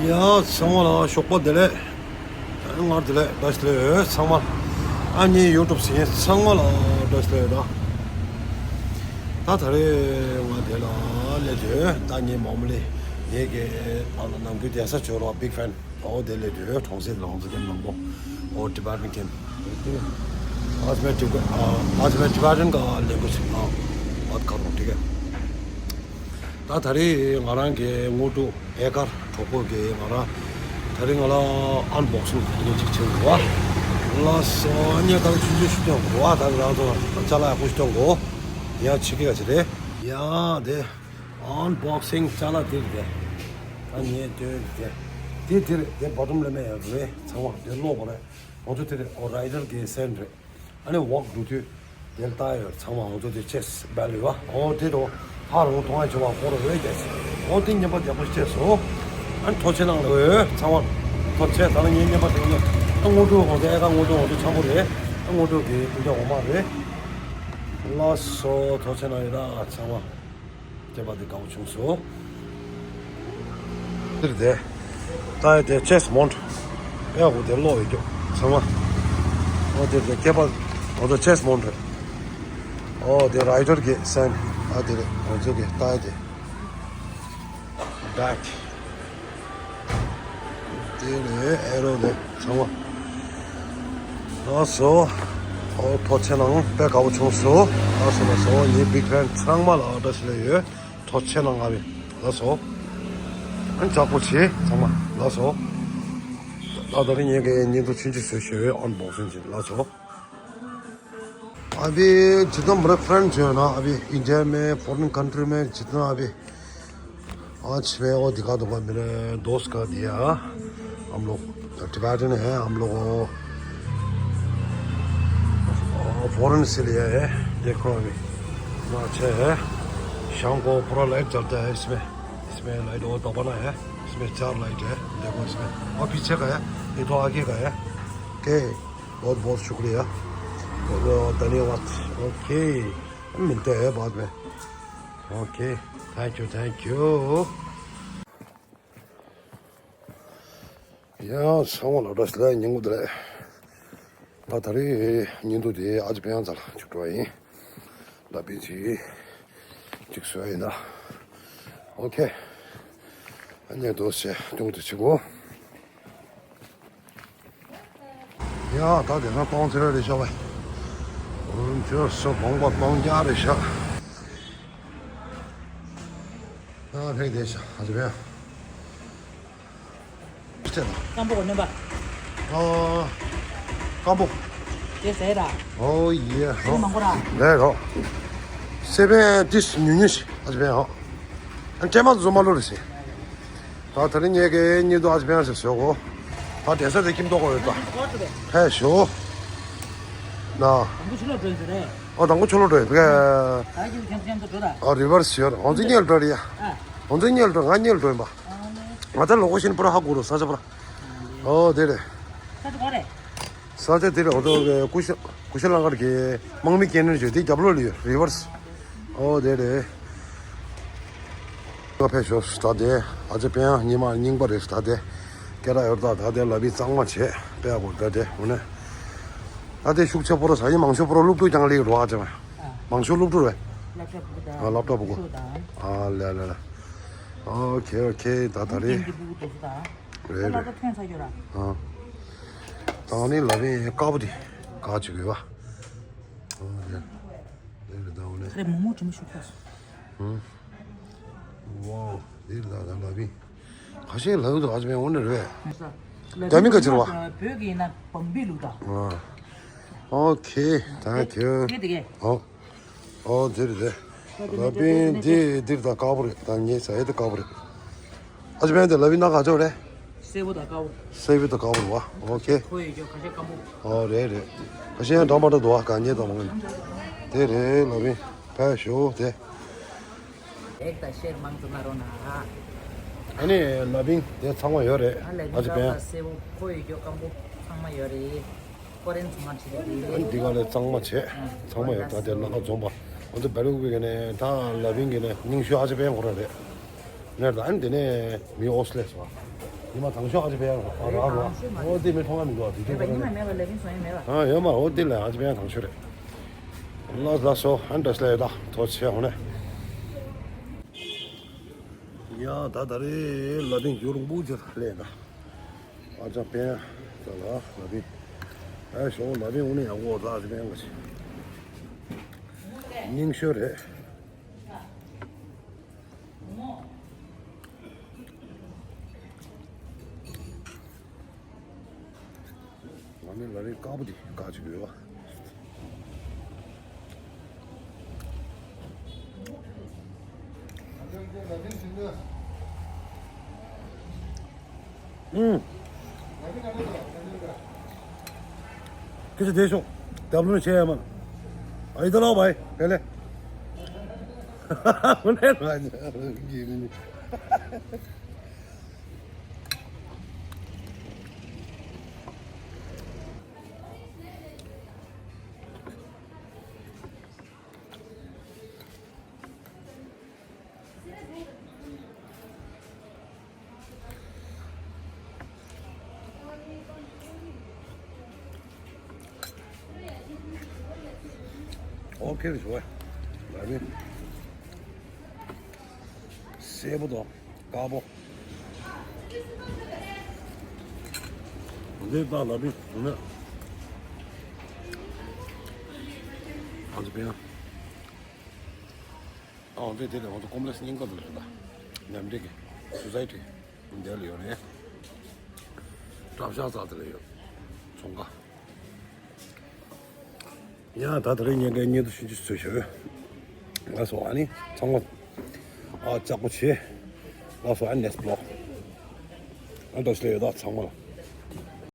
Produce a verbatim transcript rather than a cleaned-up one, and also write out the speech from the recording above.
ཡ་ཚང་མ་ལ་ཞོགས་པ་བདེ་ལེགས། སྔར་བདེ་ལེགས་བཀྲ་ཤིས་བདེ་ལེགས་ཡོད་ཚང་མ། ཨ་ནི་ཡུ་ཊུབ་གཟིགས་མཁན་ཚང་མ་ལ་བཀྲ་ཤིས་བདེ་ལེགས་ཡོད་ད། ད་ད་རེས་ང་དེ་ལ་སླེབས་ཡོད་ད། ངའི་མ་མོ་ལི་ངའི་གི་ཨ་ལ་ནམ་རྒྱུན་གདན་ས་ཇོ་རོ་བིག་ཕེན། ཨོ་དེ་སླེབས་ཡོད་གྲོང་གསེབ་ལ་ང་ཚོ་ཀེམ་ནང་པོ། ཨོ་ཌི་པཱར་ཊི་མེན་ཊི་ཀེམ། ཨ་ཙི་མེ་ཌི་པཱར་ཊི་མེན་ཊི་ཀ་ལེན་གོ་ཞིག་ཨ་ཨ་ཁ་རོང་ཊི་ཀེམ། ད་ད་རེས་ང་རང་གི་དངོས་གྲུབ་ཨེ་ཀར་གྲོགས་པོ་གིས་ང་རང་ད་རེས་ང་ལ་ཨན་བོག་སིང་ངས་ཅིག་བྱེད་དགོས་པ། ལགས་སོ་ངས་ད་ཆུང་ཆུང་ཞིག་སྟོན་དགོས་པ། ད་རང་ཚོ་ཅ་ལག་ཡག་པོ་ཞིག་སྟོན་དགོས། ཡང་ཕྱི་གི་ག་ཅི་རེད། ཡ་དེ་ཨན་བོག་སིང་ཅ་ལག་དེ་རེད། ད་ངས་སྟོན་དེ་དེ་དེ་རེད། དེ་བོ་ཊམ་ལ་མེད་རེད། ཚང་མ་དེ་ཀློག་པ་རེད། ང་ཚོ་དེ་རེད། ཨོ་རའི་ཌར་གི་སན་རེད། ཨ་ནི་ཝོག་འགྲོ་དུས་དེར་ལྟ་ཡོད་ཚང་མ། ང་ཚོ་དེ་ཅེས་སྦལ་ཡོད་པ། ཨོ་དེ་དང་ཧ་རུང་མཐོང་ཡ་བྱེད་པ་ཁོ་ར་འོད་རྒྱས། ཨོ་དེ་ཉན་པ་རྒྱག་པོ་ཤེས་སོ། ཨ་ནི་ཐོ་ཆེ་ནང་ལ་འོད་ཚང་མ་ཐོ་ཆེ་ད་ལ་ངས་ཉན་པ་དེ་ཉན། ཨ་དངོས་གྲུབ་ང་ཚོ་ཨེ་ཀ་དངོས་གྲུབ་ང་ཚོ་ཆང་པོ་རེད། ཨ་དངོས་གྲུབ་གི་དེ་འདྲ་འོ་མ་རེད། ལགས་སོ་ཐོ་ཆེ་ནང་ཡོད་ད་ཚང་མ། སྐྱེས་པ་དེ་དགའ་བོ་བྱུང་སོང་། དེར་དེ། ད་ཡ་དེ་ཅེས་མོན་ཊི། ཨེ་ཧོ་དེ་ལོ་ཡོད་ཀྱོ། ཚང་མ། ཨོ་དེ་དེ་སྐྱེས་པ། ཨོ་དེ་ཅེས་མོན་ཊི། ཨོ་དེ་རའི་ཌར་གི་སན། ཨ་དེ་རེད་ང་ཚོ་གི་ད་ཡ་དེ། བེག་དེ་ནས་ཨེ་རོ་དེ་ཚང་མ། ལགས་སོ། ཨོ་ཐོ་ཆེ་ནང་དཔེ་དགའ་བོ་བྱུང་སོང་། ལགས་སོ་ལགས་སོ། ངའི་བིག་ཕེན་ཚང་མ་ལ་བཀྲ་ཤིས་བདེ་ལེགས་ཡོད། ཐོ་ཆེ་ནང་ང་བི། ལགས་སོ། ཨན་ཅག་པོ་ཆེ་ཚང་མ་ལགས་སོ། ཨ་ད་རིང་ངས་ཀྱི་བརྙན་ཐུང་ཆུང་ཆུང་བཟོས་ཤོད་ཨན་བོག་སིང་ཅིག་ལགས་སོ། अभी जितना मेरा फ्रेंड्स जो है ना, अभी इंडिया में, फॉरेन कंट्री में जितना अभी आज मैं वो दिखा दूंगा मेरे दोस्त का दिया। हम लोग टिबेटन है, हम लोग फॉरेन से लिया है। देखो अभी कितना अच्छा है। शाम को पूरा लाइट जलता है इसमें। इसमें लाइट और दबाना है। इसमें चार लाइट है। देखो इसमें और पीछे का है, ये तो आगे का है। ओके, बहुत बहुत शुक्रिया और धन्यवाद। ओके, मिलते हैं बाद में। Okay, thank you, thank you. ཡ་ཚང་མ་ལ་བཀྲ་ཤིས་བདེ་ལེགས། ཉིན་གུང་བདེ་ལེགས། ད་ད་རེས་ཉིན་ཐོ་དེ་ཨ་ཅེ་པེ་ཡང་ཚ་ལ་ཅིག་འགྲོ་བ་ཡིན། ལ་པིན་ཅིག་ཅིག་བཟོས་ཡིན་ད། ཨོ་ཁེ། ཨ་ནེ་དོ་ཞེ་ཏུང་དུ་ཆི་གོ། ཡ་ད་དེ་ན་སྟོང་ཚེ་རེ་ཤ་བ། འོན་ཅོ་སོ་བོང་བ་སྟོང་རྒྱ་རེ་ཤ། ཡ་ཕེག་དེ་ཤ་ཨ་ཅེ་པེ་ཡང་། སྐམ་པོ་གོ་ནོན་པ། ཨ། སྐམ་པོ། དེ་ཟེར་ར། ཨོ་ཡེ་རོ། མང་པོ་ར། རེད་རོ། སེ་བན་ཏིས་ཉུ་ཉུ་ཞིག་ཨ་ཅེ་པེ་ཡང་། ཨ་ཀྲེ་མ་ཛོ་མ་ལོ་རེ་སེ། ད་ད་རིང་ངས་ཀྱི་གཉིད་དུ་ཨ་ཅེ་པེ་ཡང་ཞིག་ཞོག་གོ། ད་དེ་ས་དེ་ཁྱིམ་ཐོག་གོ་ཡོད་ད། ཕེ་ཞོ། ན། དང་པོ་ཕྱི་ལོགས་འགྲོ་ཡིན་ཟེར་རེད། ཨོ་དང་པོ་ཕྱི་ལོགས་འགྲོ་ཡིན་པས། ད་ཁྱིམ་ཁྱིམ་ཁྱིམ་དུ་འགྲོ་ར། ཨོ་རི་ཝར་སི་ཡོད། ཨོ་ཙི་ཉལ་འགྲོ་རེད་ཡ། ཨ། ཨོ་ཙི་ཉལ་འགྲོ་ང་ཉལ་འགྲོ་ཡིན་པ། ང་ཚོ་ལོ་ཀེ་ཤན་པུ་ར་ཧ་གོ་རོ། ས་ཆ་པུ་ར། ཨོ་དེ་རེད། ས་ཆ་ག་རེ། ས་ཆ་དེ་རེད། ཨོ་ཏོ་ཀུ་ཤ་ཀུ་ཤ་ལང་ཀར་གྱི་དམག་མི་སྐྱེལ་ནས་བརྗོད་དེ་རྒྱབ་ལོགས་ལ་ཡོད་རི་ཝར་སི། ཨོ་དེ་རེད། ང་ཕེབས་ཤོག་ད་དེ་ཨ་ཅེ་པེ་ཡང་ཉི་མ་རྙིང་པ་རེད་ད་དེ། སྐད་གྲགས་ཡོད་ད་ད་དེ་ལ་བི་གཙང་མ་བྱས་དཔེ་ཡག་པོ་ད་དེ་འོ་ནས། ད་དེ་ཤུགས་ཆེ་པོ་རོ་ས་ཡིན་མང་ཤོས་པོ་རོ་སློབ་ཕྲུག་ཀྱང་ལེགས་རོ་ཨ་ཅེ་མ། མང་ཤོས་སློབ་ཕྲུག་རེད། སློབ་གྲྭ་ཕྲུ་གུ་དང་། ཨ་སློབ་གྲྭ་ཕྲུ་གུ། ཤོ་དང་། ཨ་ལེ་ལེ་ལེ། ཨོ་ཁེ་ཨོ་ཁེ་ད་ད་རེད། ཕྲུ་གུ་དང་། རེད་རེད། སློབ་གྲྭ་ཐོན་ཚར་ཡོད་ར། ཨ། ད་ནི་ལ་བི་དཀར་པོ་དེ་ག་ཅིག་ཡོད་པ། ཨོ་ལེ། རེད་རེད་ད་འོ་ནས། ཁ་རེ་མོག་མོག་དྲི་མ་ཤུགས་ཁོག་སོང་། ཧུམ། ཝའོ། འདི་ལ་ལ་ལ་བི། ཁ་ཤས་ལ་ཡོད་དོ་ཨ་ཅེ་མེ་འོ་ནས་རེད། རྒྱ་མི་ག་ཅིག་རེད་བ། བོད་ཀྱི་ཡིན་ན་བང་པི་ལུགས་དང་། ཨ། ཨོ་ཁེ། ཐེང་ཀིའུ། དེ་དེ་གས། ཨོ། ཨོ་འདི་རེད་དེ། ལ་བི་འདི་འདིར་ད་དཀར་པོ་རེད། ད་ངས་ཟ་ཡས་དེ་དཀར་པོ་རེད། ཨ་ཅེ་མེ་དེ་ལ་བི་ན་ག་ཅོག་རེད། སེར་པོ་དང་དཀར་པོ། སེར་པོ་དང་དཀར་པོ་རེད་བ། ཨོ་ཁེ། ཁོ་ཡི་ཁ་ཤས་སྐམ་པོ། ཨོ་རེད་རེད། ཁ་ཤས་ཡང་འདྲ་མ་འདྲ་འདུག་བ། ག་ངས་ད་མང་། དེ་རེད་ལ་བི། ཕེབས་ཤོག་དེ། ལེགས་དང་ཤེར་མང་ཙམ་གནང་རོགས་གནང་། ཨ་ནི་ལ་བིང་དེ་ཚང་མ་ཡོད་རེད། ཨ་ལེ་ཨ་ཅེ་པེ་ཡང་། སེར་པོ་ཁོ་ཡི་སྐམ་པོ་ཚང་མ་ཡོད་རེད། ཀོ་རེན་ཚང་མ་ཁྲིད་ཡོད་རེད། ཨ་ནི་འདི་ག་ལས་གཙང་མ་བྱས་ཚང་མ་ཡོད། ད་དེ་ལ་ཁ་འཛོམས་པ། འོ་ཚོ་བེ་རུ་གི་ནས་ད་ལ་བིང་གི་ནས་རྙིང་ཤོས་ཨ་ཅེ་པེ་ཡང་ཁོ་ར་རེད། ནས་ད་ཨ་ནི་དེ་ནས་མི་ཨོ་སི་ལེ་སོ། ཉི་མ་དང་ཤོས་ཨ་ཅེ་པེ་ཡང་ར་ར་ར། ཨོ་དེ་མི་མཐོང་ང་མི་འདུག་ཨ། དེ་དེ་ཉི་མ་མེད་པ་ལབ་ཡིན་སོང་ཡིན་མེད་པ། ཨ་ཡོད་མ། ཨོ་དེ་ལ་ཨ་ཅེ་པེ་ཡང་དང་ཤོས་རེད། ལགས་ལགས་སོ། ཨན་འདྲ་སླེ་ཡོད་ད། ཐོ་ཆེ་ཧོ་ནས། ཡ་ད་ད་རེས་ལ་དེང་རྒྱུ་རུང་པུ་ཅེ་ལེ་ད། ཨ་ཅག་པེ་ཡང་ད་ལ་ལ་དེང་། ཨ་ཞོ་ལ་དེང་འུ་ནས་ཡང་གོ་ད་ཨ་ཅེ་པེ་ཡང་ག་ཆེ། རྙིང་ཤོས་རེད། ང་ནི་ལ་རེ་དཀར་པོ་དེ་དཀར་ཅིག་ཡོད་པ། ཨུམ། སྐད་ཆ་བདེ་ཤོག། རྒྱབ་ལོན་བྱས་ཡ་མ། ཨ་ཡི་ད་ལོག་བའི་ཕེ་ལེ། ཨོ་ནེ་ར་ཇ་གི་ནི། ཨོ་ཁེ་རེད་ཞུ་བ། ལ་མི། སེར་པོ་དང་དཀར་པོ། འདི་ད་ལ་མི་ནི། ཨ་ཙི་པེ་ཡང་། ཨང་དེ་དེ་ལས་ང་ཚོ་ཀོམ་པ་ལེགས་སི་རྙིང་པ་དེ་ལ་ཡོད་ད། མཉམ་འབྲེལ་གྱི་སོ་སའི་ཊི་འདི་ལ་ཡོད་རེད། གྲྭ་ཤག་ས་དེ་ལ་ཡོད། ཚོང་ཁང་། ཡ་ད་དེ་རིང་ཉིན་འགའི་ཉིན་དུ་ཞུ་རྒྱུ་ཚོད་ཞུ། ལགས་སོ། ཨ་ནི་ཚང་མ་ཨ་ལྕགས་པོ་བྱེད། ལགས་སོ། ཨ་ནེགསི་བི་ལོག་ཨ་འདྲ་ཞིག་ལ་ཡོད་ད་ཚང་མ་ལ།